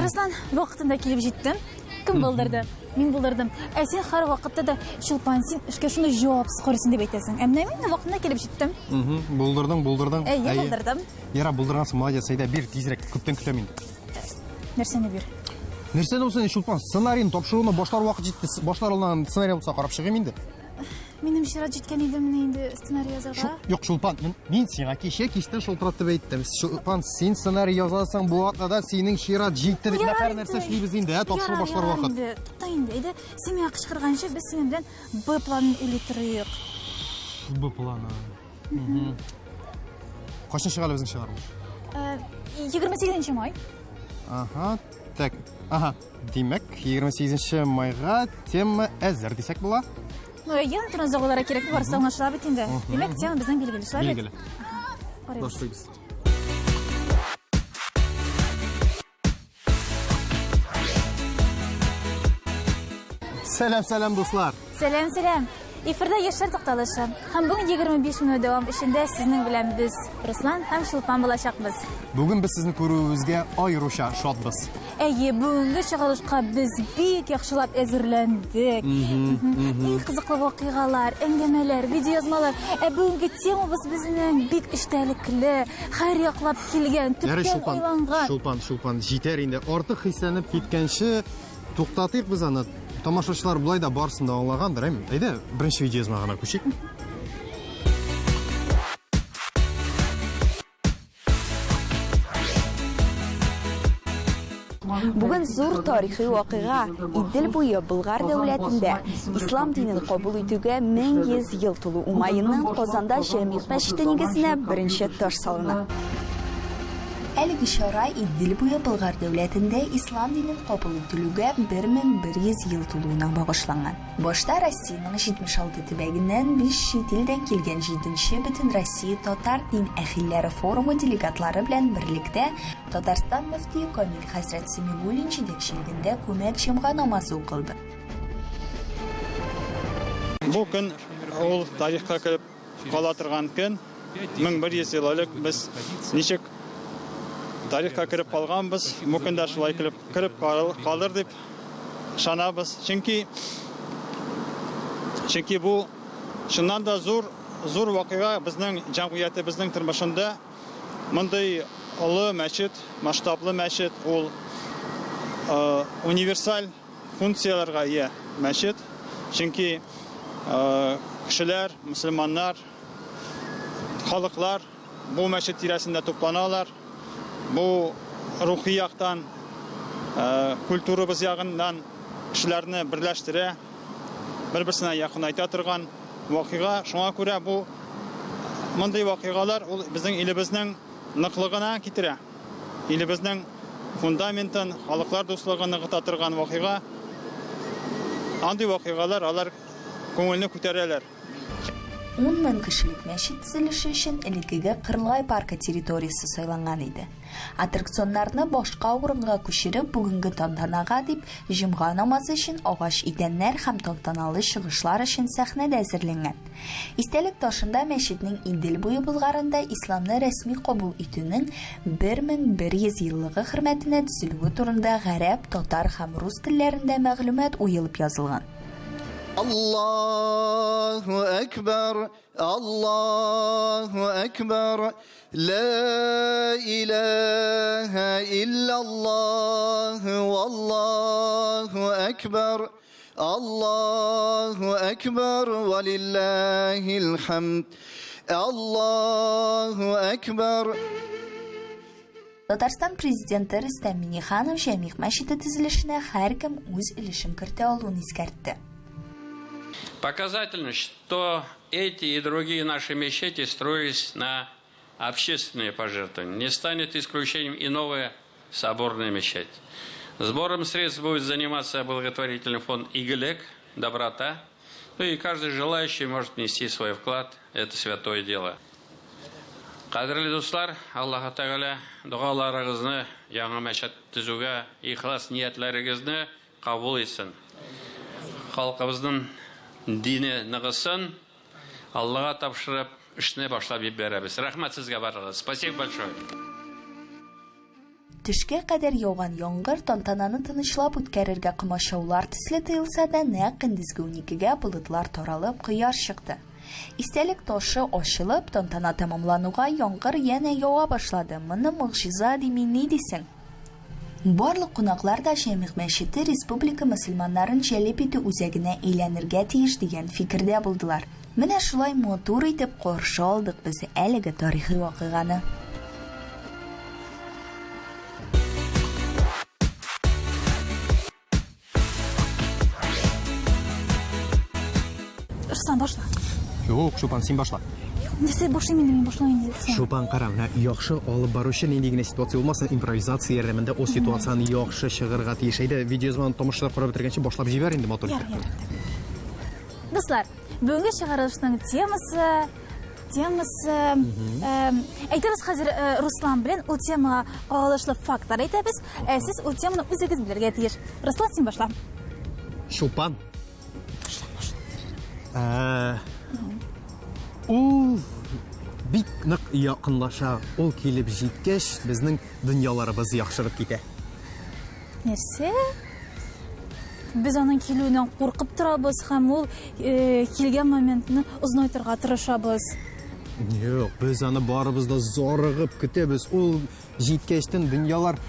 Менә, Руслан, вакытында килеп җиттем. Кем булдырды? Мин булдырдым. Ә син һәр вакытта да, Чулпан, син эшкә шуны җавапсыз карыйсың дип әйтәсең. Ә менә мин вакытында килеп җиттем. Булдырдың, булдырдың. Әйе, булдырдым. Яра, булдыргансың, молодец. Әйдә, бир тизрәк, күптән көтәм инде. Нәрсәне бир? Нәрсәне булсын, Чулпан, сценарийны тапшыруны башлар вакыт җитте. Башлар алдыннан сценарий булса карап чыгыйм инде. Минем чират җиткән иде менә инде сценарий язарга. Юк, Чулпан, мин сиңа кичә кичтән шылтыратып әйттем. Чулпан, син сценарий язасың, бу атнада синең чират җитте дип. Менә нәрсә эшлибез инде, ә, тапшыру башлар вакыт. Инде, тукта инде. Әйдә, син миңа кычкырганчы, без синең белән Б планын уйлый торыйк. Б планы. Кайчан чыга әле безнең чыгарылыш? 28 э, май. Ага, так. Ага, димәк, 28 майга тема әзер дисәк була. Ну, әйе, турында озак кирәк, барысы аңлашыла бит инде. Димәк, тема безнең билгеле, шулай бит? Билгеле. Башлыйбыз. Сәлам, сәлам, дуслар. Сәлам, сәлам. Эфирда яшьләр тукталышы. Һәм бүген 25 минут дәвам эчендә сезнең белән без Руслан һәм Чулпан булачакбыз. Бүген без сезне күрүебезгә аеруча шатбыз. Әйе, бүгенге чыгарылышка без бик яхшылап әзерләндек. Иң кызыклы вакыйгалар, әңгәмәләр, видеоязмалар. Ә бүгенге темабыз безнең бик эчтәлекле, һәр яклап килгән, төптән уйланган. Чулпан, Чулпан, җитәр инде. Артык хисләнеп киткәнче туктатыйк без аны. Тамашачылар болай да барысын да аңлагандыр, әйме? Әйдә, беренче видеоязма гына күчик. Бүген зур тарихи вакыйга Идел буе Болгар дәүләтендә ислам динен кабул итүгә 1100 ел тулу уңаеннан Казанда Җәмигъ мәчете нигезенә беренче таш салына. Әлеге чара Идел буе Болгар дәүләтендә ислам динен кабул ителүгә 1100 ел тулуына багышланган. Башта Россиянең 76 төбәгеннән 5 чит илдән килгән җиденче Бөтенроссия татар дин әһелләре форумы делегатлары белән берлектә Татарстан мөфтие Камил хәзрәт Сәмигуллин җитәкчелегендә күмәк җомга намазы укылды. Бу көн ул тарихка кереп кала торган көн. 1100 ел элек без ничек тарихка кереп калганбыз, бу көн дә шулай кереп, кереп калыр дип ышанабыз. Чөнки чөнки бу чыннан да зур зур вакыйга безнең җәмгыятебезнең тормышында. Мондый олы мәчет, масштаблы мәчет, ул универсаль функцияләргә ия мәчет. Чөнки кешеләр, мөселманнар, халыклар бу мәчет тирәсендә тупланалар. Бу рухи яктан, культурабыз ягыннан кешеләрне берләштерә, бер-берсенә якынайта торган вакыйга. Шуңа күрә бу мондый вакыйгалар ул безнең илебезнең ныклыгына китерә. Илебезнең фундаментын, халыклар дуслыгын ныгыта торган вакыйга. Андый вакыйгалар алар күңелне күтәрәләр. 10 мең кешелек мәчет төзелеше өчен элеккеге Кырлай паркы территориясе сайланган иде. Аттракционнарны башка урынга күчереп, бүгенге тантанага дип, җомга намазы өчен агач идәннәр һәм тантаналы чыгышлар өчен сәхнә дә әзерләнгән. Истәлек ташында мәчетнең Идел буе Болгарында исламны рәсми кабул итүнең 1100 еллыгы хөрмәтенә төзелүе турында гарәп, татар һәм рус телләрендә мәгълүмат уелып язылган. Аллаһу әкбәр, Аллаһу әкбәр, ла илаһа иллаллаһ, валлаһу әкбәр, Аллаһу әкбәр, валиллаһил хамд, Аллаһу әкбәр. Татарстан Президенты Рөстәм Миңнеханов Җәмигъ мәчете төзелешенә һәркем үз өлешен кертә алуын искәртте. Показательно, что эти и другие наши мечети строились на общественные пожертвования. Не станет исключением и новая соборная мечеть. Сбором средств будет заниматься благотворительный фонд «Игелек», «Доброта». Ну и каждый желающий может внести свой вклад. Это святое дело. Кадерле дуслар, Аллаһы Тәгалә догаларыгызны, яңа мәчет төзүгә ихлас ниятләрегезне кабул итсен. Халкыбызның дине ныгысын, Аллага тапшырып, эшне башлап җибәрәбез. Рәхмәт сезгә барыгыз. Спасибо большое. Төшкә кадәр яуган яңгыр тантананы тынычлап үткәрергә комачаулар төсле тоелса да, нәкъ көндезге уникегә болытлар таралып, кояш чыкты. Истәлек ташы ачылып, тантана тәмамлануга яңгыр янә ява башлады. Моны могҗиза дими ни дисең? Барлык кунаклар да Җәмигъ мәчете республика мөселманнарын җәлеп итү үзәгенә әйләнергә тиеш дигән фикердә булдылар. Менә шулай матур итеп каршы алдык без әлеге тарихи вакыйганы. Руслан, башла. Юк, Чулпан, син башла. Нәрсә башлыйм инде, мин башлыйм инде. Руслан. Чулпан, кара, менә яхшы алып баручы нинди генә ситуация булмасын, импровизация ярдәмендә ул ситуацияне яхшы чыгарырга тиеш. Әйдә, видеоязманы тамашачылар карап бетергәнче башлап җибәр инде матур Яр, итеп. яр. Дуслар, бүгенге чыгарылышның темасы темасы әйтәбез хәзер э, Руслан белән ул темага кагылышлы фактлар әйтәбез. Ә сез ул теманы үзегез белергә тиеш. Руслан, син башла. Чулпан. Ә, Ул бик нык якынлаша. Ул килеп җиткәч, безнең дөньяларыбыз яхшырып китә. Нәрсә? Без аның килүеннән куркып торабыз һәм ул э, килгән моментны озынайтырга тырышабыз. Юк, без аны барыбыз да зарыгып көтәбез. Ул җиткәчтен дөньялар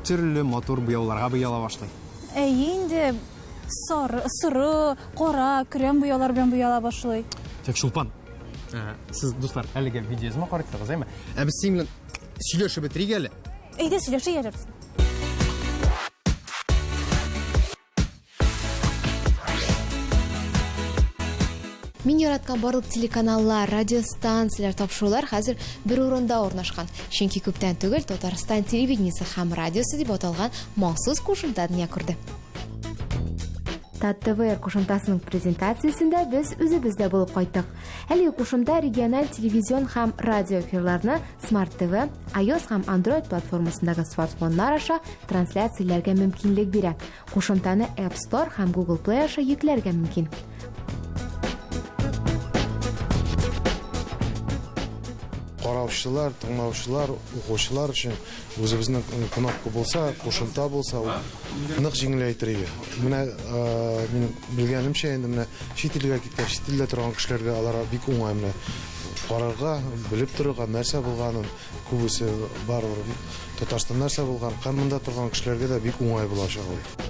төрле матур буяуларга буяла башлый. Әйе инде, сары, соры, кара, көрән буяулар белән буяла башлый. Так, Чулпан, ә, сез, дуслар, әлеге видеоязма карап торыгыз, әйме? Ә без синең белән сөйләшеп бетерик әле. Әйдә сөйләшик әле. Мин яраткан барлык телеканаллар, радиостанцияләр, тапшырулар хәзер бер урында урнашкан. Чөнки күптән түгел Татарстан телевидениесе һәм радиосы дип аталган махсус кушымта дөнья күрде. ТАТ-ТВР кушымтасының презентациясендә без үзебез дә булып кайттык. Әлеге кушымта региональ телевизион һәм радио эфирларны Smart TV, iOS һәм Android платформасындагы смартфоннар аша трансляцияләргә мөмкинлек бирә. Кушымтаны App Store һәм Google Play аша йөкләргә мөмкин. Караучылар, тыңлаучылар, укучылар өчен үзебезнең кнопка булса, кушымта булса, ул нык җиңеләйтер иде. Менә мин белгәнемчә инде менә чит илгә киткән, чит илдә торган кешеләргә аларга бик уңай менә карарга, белеп торырга нәрсә булганын, күбесе барыбер Татарстан нәрсә булган, һәм монда торган кешеләргә дә бик уңай булачак ул.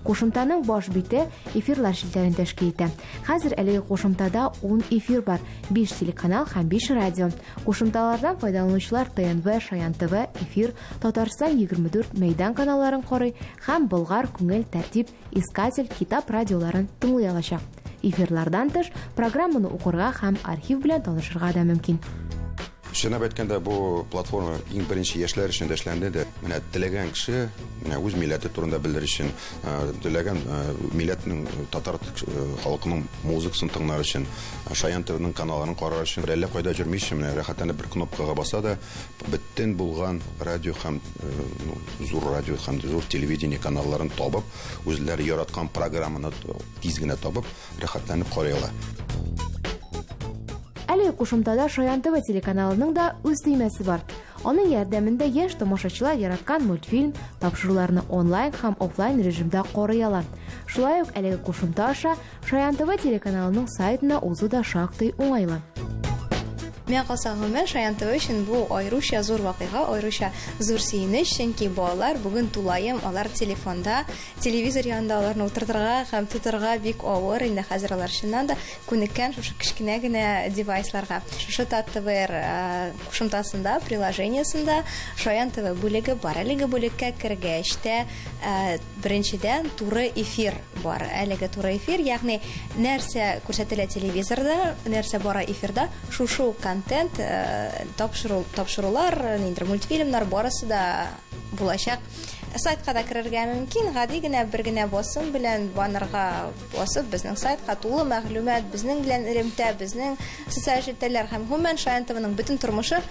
Кушымтаның баш бите эфирлар челтәрен тәшкил итә. Хәзер әлеге кушымтада 10 эфир бар, 5 телеканал һәм 5 радио. Кушымталардан файдаланучылар ТНВ, Шаян ТВ, Эфир, Татарстан 24, Мәйдан каналларын карый һәм Болгар, Күңел, Тәртип, Искатель, Китап радиоларын тыңлый алачак. Эфирлардан тыш, программаны укырга һәм архив белән танышырга да мөмкин. Чынлап әйткәндә, бу платформа иң беренче яшьләр өчен дә эшләнде дә. Менә теләгән кеше, менә үз милләте турында белер өчен, теләгән милләтнең татар халкының музыкасын тыңлар өчен, Шаян ТВның каналларын карар өчен, әллә кайда йөрмичә, менә рәхәтләнеп бер кнопкага баса да, бөтен булган радио һәм ну, зур радио һәм зур телевидение каналларын табып, үзләре яраткан программаны тиз генә табып, рәхәтләнеп карый ала. Әлеге кушымтада Шаян ТВ телеканалының да үз төймәсе бар. Аның ярдәмендә яшь тамашачылар яраткан мультфильм, тапшыруларны онлайн һәм офлайн режимда карый ала. Шулай ук әлеге кушымта аша Шаян ТВ телеканалының сайтына узу да шактый уңайлы. Миңа калса, гомумән, Шаян ТВ өчен бу аеруча зур вакыйга, аеруча зур сөенеч, чөнки балалар бүген тулаем, алар телефонда, телевизор янында аларны утыртырга һәм тотырга бик авыр. Инде хәзер алар чыннан да күнеккән шушы кечкенә генә девайсларга. Шушы ТАТ-ТВР кушымтасында, приложениесында Шаян ТВ бүлеге бар. Әлеге бүлеккә кергәч тә, беренчедән, туры эфир бар. Әлеге туры эфир, ягъни нәрсә күрсәтелә телевизорда, нәрсә бара эфирда, шушы ук контент, тапшыру, тапшырулар, ниндидер мультфильмнар, барысы да булачак. Сайтка да керергә мөмкин, гади генә бер генә басым белән баннерга басып, безнең сайтка тулы мәгълүмат, безнең белән элемтә, безнең социаль челтәрләр һәм гомумән Шаян ТВның бөтен тормышы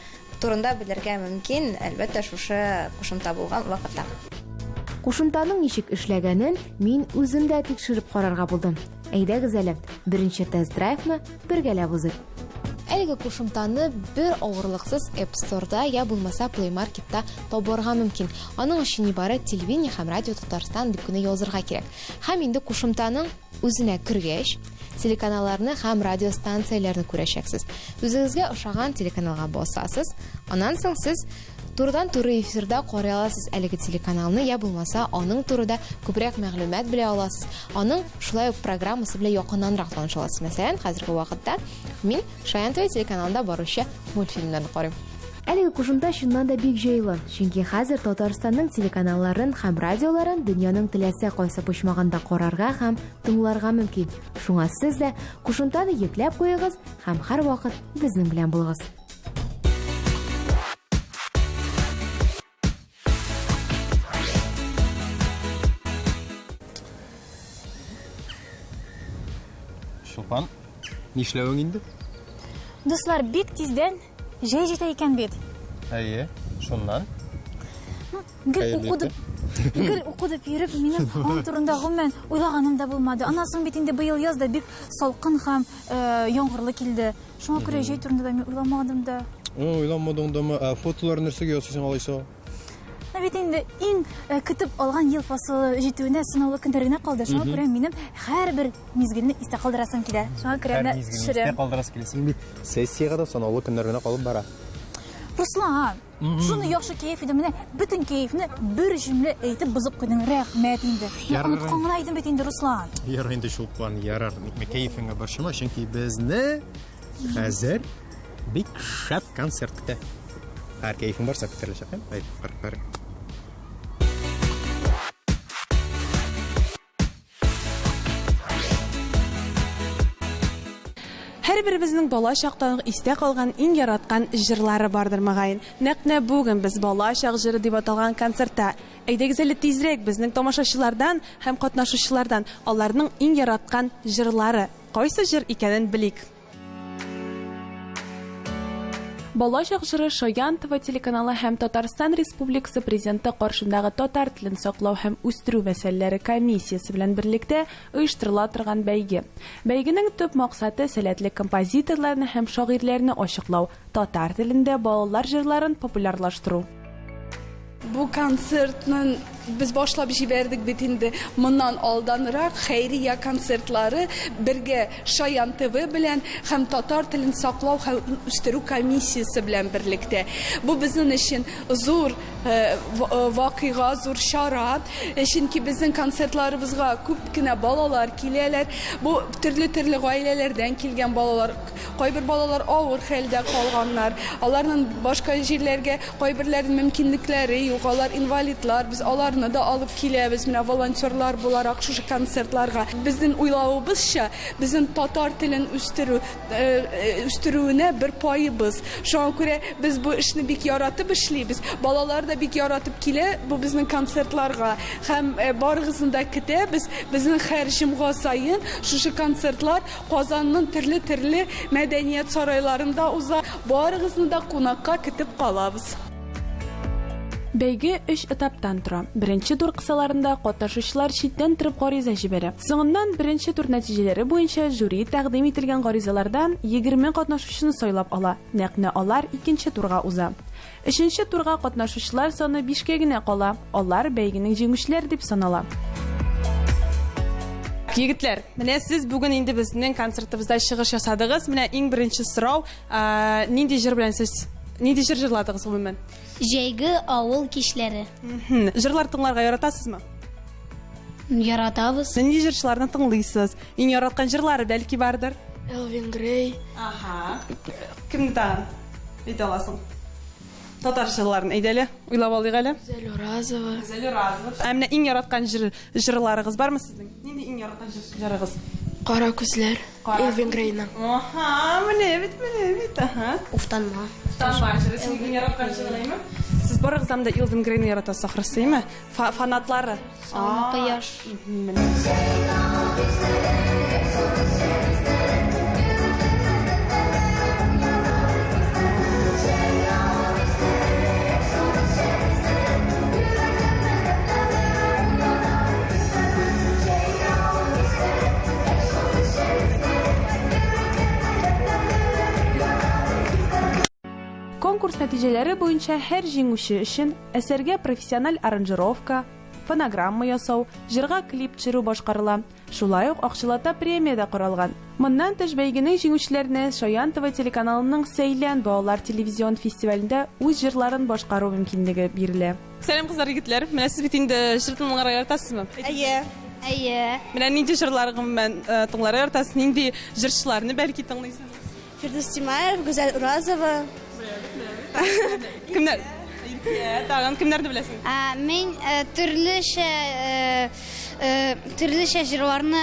турында белергә мөмкин, әлбәттә, шушы кушымта булган вакытта. Кушымтаның ничек эшләгәнен мин үзем дә тикшереп карарга булдым. Әйдәгез әле, беренче тест-драйвны бергәләп узыйк. Әлеге кушымтаны бер авырлыксыз App Store-да я булмаса Play Market-та табарга мөмкин. Аның өчен нибары телевидение һәм радио Татарстан дип кенә язырга кирәк. Һәм инде кушымтаның үзенә кергәч, телеканалларны һәм радиостанцияләрне күрәчәксез. Үзегезгә ошаган телеканалга басасыз, аннан соң сез турыдан-туры эфирда карый аласыз әлеге телеканалны, я булмаса аның турыда күбрәк мәгълүмат белә аласыз. Аның шулай ук программасы белән якыннанрак таныша аласыз. Мәсәлән, хәзерге вакытта мин Шаян ТВ телеканалында баручы мультфильмнарны карыйм. Әлеге кушымта чыннан да бик җайлы, чөнки хәзер Татарстанның телеканалларын һәм радиоларын дөньяның теләсә кайсы почмагында карарга һәм тыңларга мөмкин. Шуңа сез дә кушымтаны йөкләп куегыз һәм һәрвакыт безнең белән булыгыз. Чулпан, нишләвең инде? Дуслар, бик тиздән җәй җитә икән бит. Әйе, шуннан. Гел уку дип, гел уку дип йөреп, минем аның турында гомумән уйлаганым да булмады. Аннан соң бит инде быел яз да бик салкын һәм э, яңгырлы килде. Шуңа күрә җәй турында да мин уйламадым да. Уйламадың дамы? Ә фотолар нәрсәгә ясыйсың алайса? Ә бит инде иң э, көтеп алган ел фасылы җитүенә санаулы көннәр генә калды. Шуңа күрә минем һәрбер мизгелне истә калдырасым килә. Шуңа күрә менә төшерәм. Истә калдырасы килә. Син бит сессиягә дә санаулы көннәр генә калып бара. Руслан, шуны яхшы кәеф иде. Менә бөтен кәефне бер җөмлә әйтеп бозып куйдың. Рәхмәт инде. Мин оныткан гына идем бит инде, Руслан. Ярар инде, Чулпан, ярар. Кәефеңә борчыма, чөнки безне Хәзер бик шәп концерт көтә. Һәр кәефең барса күтәреләчәк, әй, пыр, пыр. Һәрберебезнең бала чактан ук истә калган иң яраткан җырлары бардыр, мөгаен. Нәкъ менә бүген без Бала чак җыры дип аталган концертта. Әйдәгез әле тизрәк безнең тамашачылардан һәм катнашучылардан аларның иң яраткан җырлары кайсы җыр икәнен белик. Балачак җыры Шаян ТВ телеканалы һәм Татарстан Республикасы Президенты каршындагы татар телен саклау һәм үстерү мәсьәләләре комиссиясе белән берлектә оештырыла торган бәйге. Бәйгенең төп максаты, сәләтле композиторларны һәм шагыйрьләрне ачыклау, татар телендә балалар җырларын популярлаштыру. Бу концертны без башлап җибәрдек бит инде моннан алданрак, хәйрия концертлары бергә Шаян ТВ белән һәм татар телен саклау һәм үстерү комиссиясе белән берлектә. Бу безнең өчен зур вакыйга, зур чара, чөнки безнең концертларыбызга күп кенә балалар киләләр. Бу төрле-төрле гаиләләрдән килгән балалар. Кайбер балалар авыр хәлдә калганнар. Аларның башка җирләргә кайберләренең мөмкинлекләре юк, алар инвалидлар. Без аларны да алып киләбез, менә волонтерлар буларак шушы концертларга. Безнең уйлавыбызча, безнең татар телен үстерү, үстерүенә бер паебыз. Шуңа күрә без бу эшне бик яратып эшлибез. Балалар да бик яратып килә бу безнең концертларга. Һәм барыгызны да көтәбез. Безнең һәр җомга саен шушы концертлар Казанның төрле-төрле мәдәният сарайларында уза. Барыгызны да кунакка көтеп калабыз. Бәйге өч этаптан тора. Беренче тур кысаларында катнашучылар читтән торып гариза җибәрә. Соңыннан беренче тур нәтиҗәләре буенча жюри тәкъдим ителгән гаризалардан 20 катнашучыны сайлап ала. Нәкъ менә алар икенче турга уза. Өченче турга катнашучылар саны бишкә генә кала, алар бәйгенең җиңүчеләре дип санала. Егетләр, менә сез бүген инде безнең концертыбызда чыгыш ясадыгыз. Менә иң беренче сорау, нинди җыр белән сез, нинди җыр җырладыгыз гомумән? Җәйге авыл кичләре. Җырлар тыңларга яратасызмы? Яратабыз. Нинди җырчыларны тыңлыйсыз? Иң яраткан җырлары бәлки бардыр? Элвин Грей. Ага. Кемне тагын әйтә аласың? Татар җырларын әйдә әле, уйлап алыйк әле. Гүзәл Уразова. Гүзәл Уразова. Ә менә иң яраткан җыр, җырларыгыз бармы сезнең? Нинди иң яраткан җыр, җырыгыз? Кара күзләр. Элвин Грейның. Аһа, менә бит, менә бит, аһа. Уфтанма. Уфтанма җыры синең иң яраткан җырың, әйме? Сез барыгыздан да Элвин Грейны яратасыз ахрысы, әйме? Фанатлары. Салмы кояш. Конкурс нәтиҗәләре буенча һәр җиңүче өчен әсәргә профессиональ аранжировка, фонограмма ясау, җырга клип төшерү башкарыла. Шулай ук акчалата премия дә каралган. Моннан тыш бәйгенең җиңүчеләренә Шаян ТВ телеканалының Сәйлән балалар телевизион фестивалендә үз җырларын башкару мөмкинлеге бирелә. Сәлам, кызлар, егетләр. Менә сез бит инде җыр тыңларга яратасызмы? Әйе. Әйе. Менә нинди җырлар гомумән тыңларга яратасыз? Нинди җырчыларны бәлки тыңлыйсыз? Фирдүс Тимаев, Гүзәл Уразова. Кемнәр? Иркә, тагын кемнәрне беләсең? Мин төрлечә төрлечә җырларны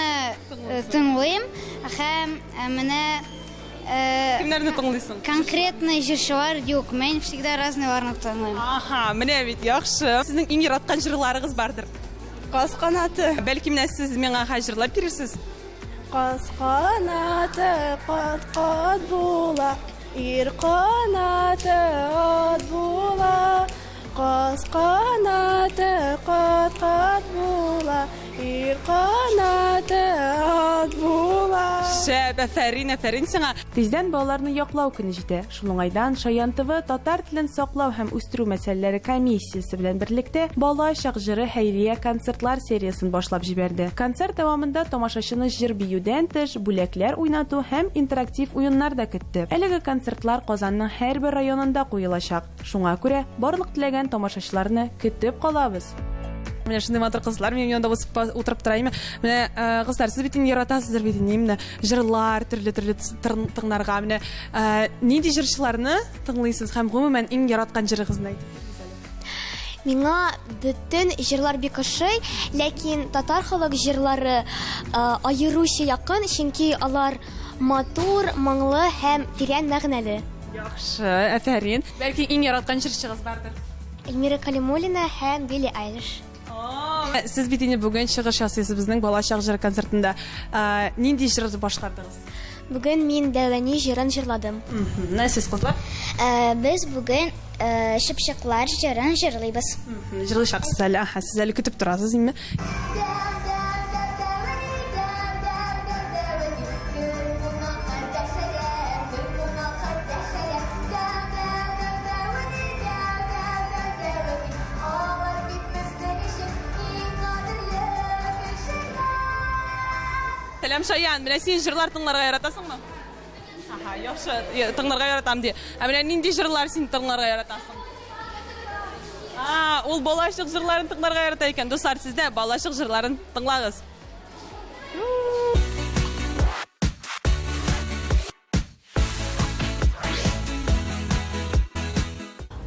тыңлыйм һәм менә Кемнәрне тыңлыйсың? Конкретный җырчылар юк, мин всегда разныйларны тыңлыйм. Аха, менә бит, яхшы. Сезнең иң яраткан җырларыгыз бардыр? Каз канаты. Бәлки менә сез миңа хәзер җырлап бирерсез? Каз канаты кат-кат була, ир канаты ат була. Каз канаты кат-кат була, ир канаты ат була. Шәп, афәрин, афәрин сиңа. Тиздән балаларны яклау көне җитә. Шул уңайдан Шаян ТВ татар телен саклау һәм үстерү мәсьәләләре комиссиясе белән берлектә Бала чак җыры хәйрия концертлар сериясен башлап җибәрде. Концерт дәвамында тамашачыны җыр-биюдән тыш, бүләкләр уйнату һәм интерактив уеннар да көтте. Әлеге концертлар Казанның һәрбер районында куелачак. Шуңа күрә барлык теләгән тамашачыларны көтеп калабыз! Менә шундый матур кызлар минем янымда утырып тора име. Менә э, кызлар, сез бит инде яратасыздыр бит инде менә җырлар төрле-төрле тыңларга. Менә э, нинди җырчыларны тыңлыйсыз һәм гомумән иң яраткан җырыгызны әйтегез әле. Миңа бөтен җырлар бик ошый, ләкин татар халык җырлары э, аеруча якын, чөнки алар матур, моңлы һәм тирән мәгънәле. Яхшы, афәрин. Бәлки иң яраткан җырчыгыз бардыр? Эльмира Калимуллина һәм Билли Айлиш. Сез бит инде бүген чыгыш ясыйсыз безнең Балачак җыры концертында. Нинди җыр башкардыгыз? Бүген мин Дәвәни җырын җырладым. Менә сез, кызлар? Без бүген Чыпчыклар җырын җырлыйбыз. Җырлыйчаксыз әле. Аһа, сез әле көтеп торасыз инде. Сәлам, Шаян, менә син җырлар тыңларга яратасыңмы? Аһа, яхшы, тыңларга яратам ди. Ә менә нинди җырлар син тыңларга яратасың? А, ул балачак җырларын тыңларга ярата икән. Дуслар, сез дә балачак җырларын тыңлагыз.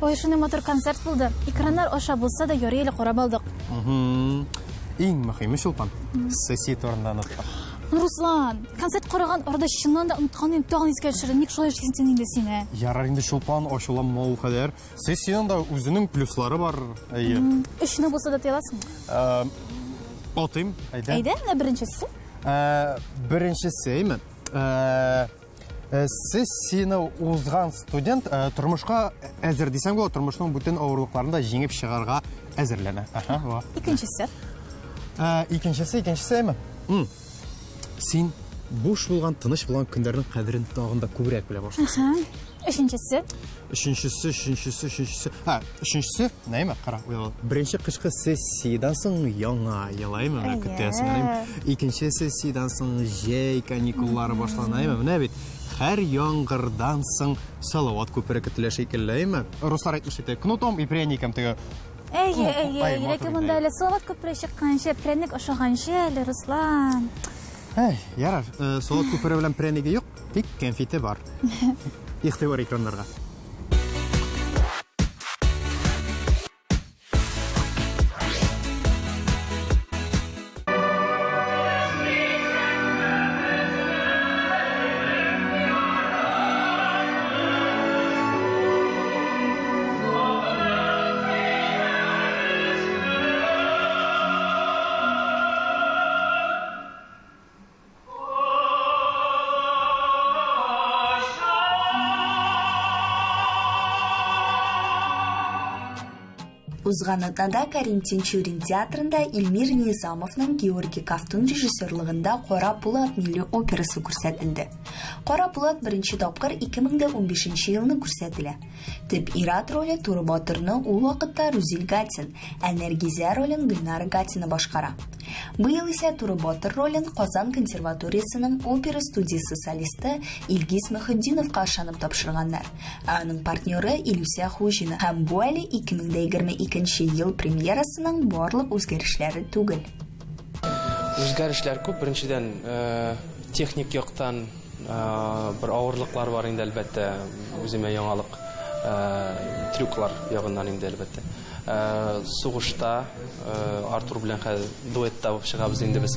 Ой, шундый матур концерт булды. Экраннар аша булса да, ярый әле карап алдык. Иң мөһиме, Чулпан, сессия турында оныттык. Руслан, концерт караган арада чыннан да оныткан идем, тагын искә төшердем. Ник шулай эшлисең син инде син, ә? Ярар инде, Чулпан, ачуланма ул кадәр. Сессиянең дә үзенең плюслары бар, әйе. Өчне булса да тыя аласыңмы? Атыйм, әйдә. Әйдә, менә беренчесе. Беренчесе, әйме? Сессияне узган студент тормышка әзер дисәң була, тормышның бүтән авырлыкларын да җиңеп чыгарга әзерләнә. Аһа, во. Икенчесе. Икенчесе, икенчесе әйме? Син буш булган, тыныч булган көннәрнең кадерен тагын да күбрәк белә башлыйсың. Өченчесе. Өченчесе, өченчесе, өченчесе. Һа, өченчесе, нәйме, кара, уйлап. Беренче кышкы сессиядән соң яңа ел, әйме, менә көтәсең, әйме. Икенче сессиядән соң җәй каникуллары башлана, әйме. Менә бит һәр яңгырдан соң салават күпере көтелә шикелле, әйме. Руслар әйтмешли, теге кнутом и пряником теге. Әйе, әйе, ләкин монда әле салават күпере чыкканчы, прәннек ашаганчы әле, Руслан. Әй, ярар, салават күпере белән прәниге юк, тик кәнфите бар. Игътибар экраннарга. Узган атнада Карим Тинчурин театрында Илмир Низамовның Георгий Ковтун режиссерлыгында Кара пулат милли операсы күрсәтелде. Кара пулат беренче тапкыр 2015 елны күрсәтелә. Төп ир-ат роле Туры батырны ул вакытта Рузил Гатин, ә Нәргизә ролен Гөлнара Гатина башкара. Быел исә Туры батыр ролен Казан консерваториясенең опера студиясе солисты Илгиз Мөхетдиновка ышанып тапшырганнар. Ә аның партнеры Илүсә Хуҗина. Һәм бу әле 2022 ел премьерасының барлык үзгәрешләре түгел. Үзгәрешләр күп. Беренчедән, техник яктан бер авырлыклар бар инде, әлбәттә, үземә яңалык, трюклар ягыннан инде, әлбәттә. Сугышта Артур белән хәзер дуэтта булып чыгабыз инде без.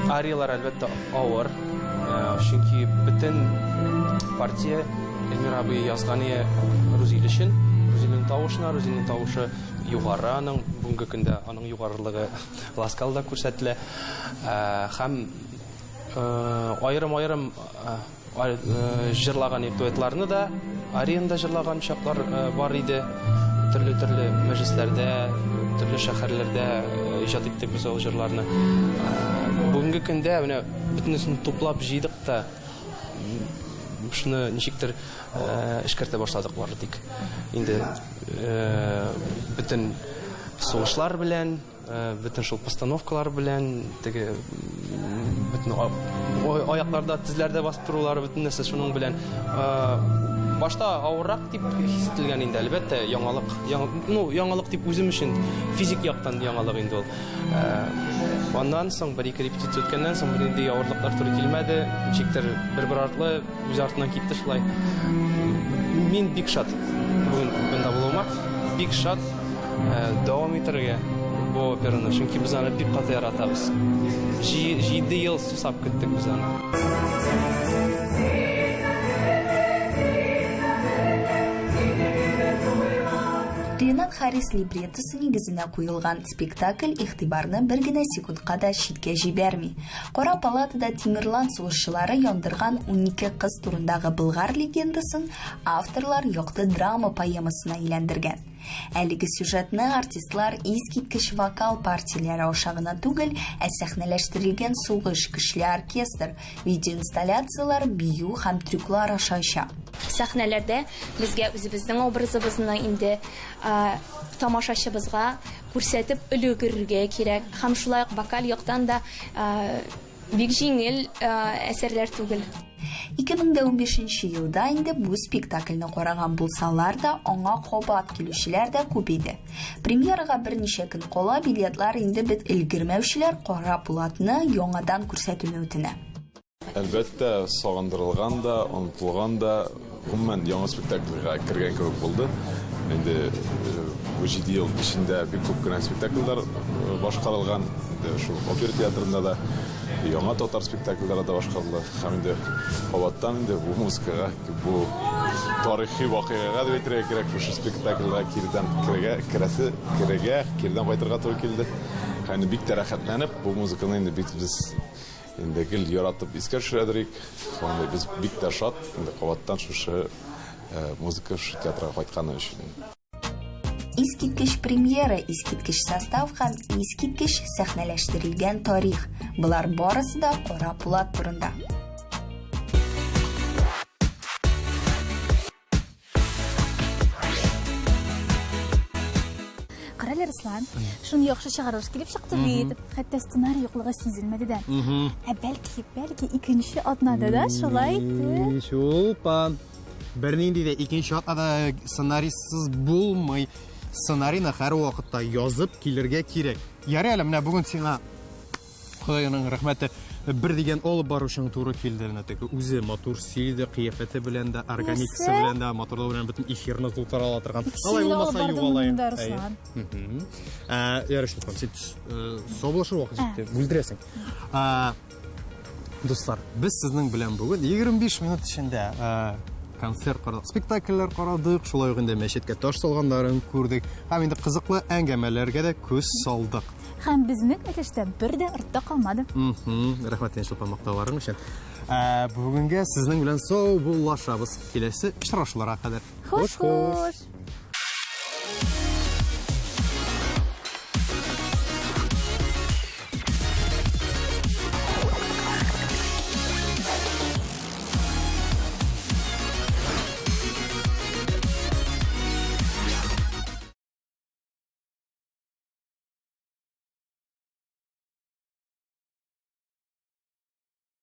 Ариялар, әлбәттә, авыр. Чөнки бөтен партия Эльмир абый язган ие Рузил өчен. Рузилнең тавышына, Рузилнең тавышы югары аның. Бүгенге көндә аның югарылыгы Ласкалда күрсәтелә. Һәм аерым-аерым Җырлаган дуэтларны да, арияны да җырлаган чаклар бар иде. Төрле-төрле мәҗлесләрдә, төрле шәһәрләрдә иҗат иттек без ул җырларны. Бүгенге көндә менә бөтенесен туплап җыйдык та, шуны ничектер эшкәртә башладык бары тик. Инде бөтен сугышлар белән, Бөтен шул постановкалар белән, теге бөтен аякларда, тезләрдә басып торулары, бөтен нәрсә шуның белән. Башта авыррак дип хис ителгән инде, әлбәттә, яңалык, ну, яңалык дип үзем өчен физик яктан яңалык инде ул. Аннан соң бер-ике репетиция үткәннән соң бернинди авырлыклар туры килмәде, ничектер бер-бер артлы үз артыннан китте шулай. Мин бик шат бүген монда булуыма, бик шат. Дәвам итәргә бу операны, чөнки без аны бик каты яратабыз. Җиде ел сусап көттек без аны. Ренат Харис либреттосы нигезенә куелган спектакль игътибарны бер генә секундка да читкә җибәрми. Кара палатада Тимерлан сугышчылары яндырган 12 кыз турындагы болгар легендасын авторлар якты драма поэмасына әйләндергән. Әлеге сюжетны артистлар искиткеч вокал партияләре аша гына түгел, ә сәхнәләштерелгән сугыш, көчле оркестр, видеоинсталляцияләр, бию һәм трюклар аша ача. Сәхнәләрдә безгә үзебезнең образыбызны инде тамашачыбызга күрсәтеп өлгерергә кирәк һәм шулай ук вокаль яктан да Бик җиңел әсәрләр түгел. 2015 елда инде бу спектакльне караган булсалар да, аңа кабат килүчеләр дә күп иде. Премьерага берничә көн кала билетлар инде бет өлгермәүчеләр Кара пулатны яңадан күрсәтүне үтенә. Әлбәттә, сагындырылган да, онытылган да, гомумән, яңа спектакльгә кергән кебек булды. Инде бу җиде ел эчендә бик күп кенә спектакльләр башкарылган. Инде шул опера театрында да яңа татар спектакльләре дә башкарылды. Һәм инде кабаттан инде бу музыкага, бу тарихи вакыйгага дип әйтергә кирәк, шушы спектакльгә киредән керергә, керәсе, керергә, киредән кайтырга туры килде. Һәм инде бик тә рәхәтләнеп, бу музыканы инде бит без инде гел яратып искә төшерәдер идек. Шуңа без бик тә шат, инде кабаттан шушы музыка шушы театрга кайтканы өчен. Искиткеч премьера, искиткеч состав һәм искиткеч сәхнәләштерелгән тарих. Болар барысы да Кара Пулат турында. Карале, Руслан, шуны яхшы чыгарылыш килеп чыкты бит. Хәтта сценарий юклыгы сизелмәде дә. Ә бәлки, бәлки икенче атнада да шулай итеп. Чулпан. Бернинди дә икенче атнада сценарийсыз булмый. Сценарийны һәрвакытта язып килергә кирәк. Ярый әле менә бүген сиңа Ходайның рәхмәте бер дигән алып баручың туры килде. Менә теге үзе матур сөйләде, кыяфәте белән дә, органикасы белән дә, матурлыгы белән бөтен эфирны тутыра ала торган. Алай булмаса югалай. Ә, ярый шул, син саубуллашыр вакыт җитте. Бүлдерәсең. Дуслар, без сезнең белән бүген 25 минут эчендә э, концерт карадык, спектакльләр карадык, шулай ук инде мәчеткә таш салганнарын күрдек һәм инде кызыклы әңгәмәләргә дә күз салдык. Һәм безнең өлештә бер дә артта калмады. Рәхмәт инде Чулпан мактауларың өчен. Ә, бүгенгә сезнең белән саубуллашабыз. Киләсе очрашуларга кадәр. Хуш-хуш.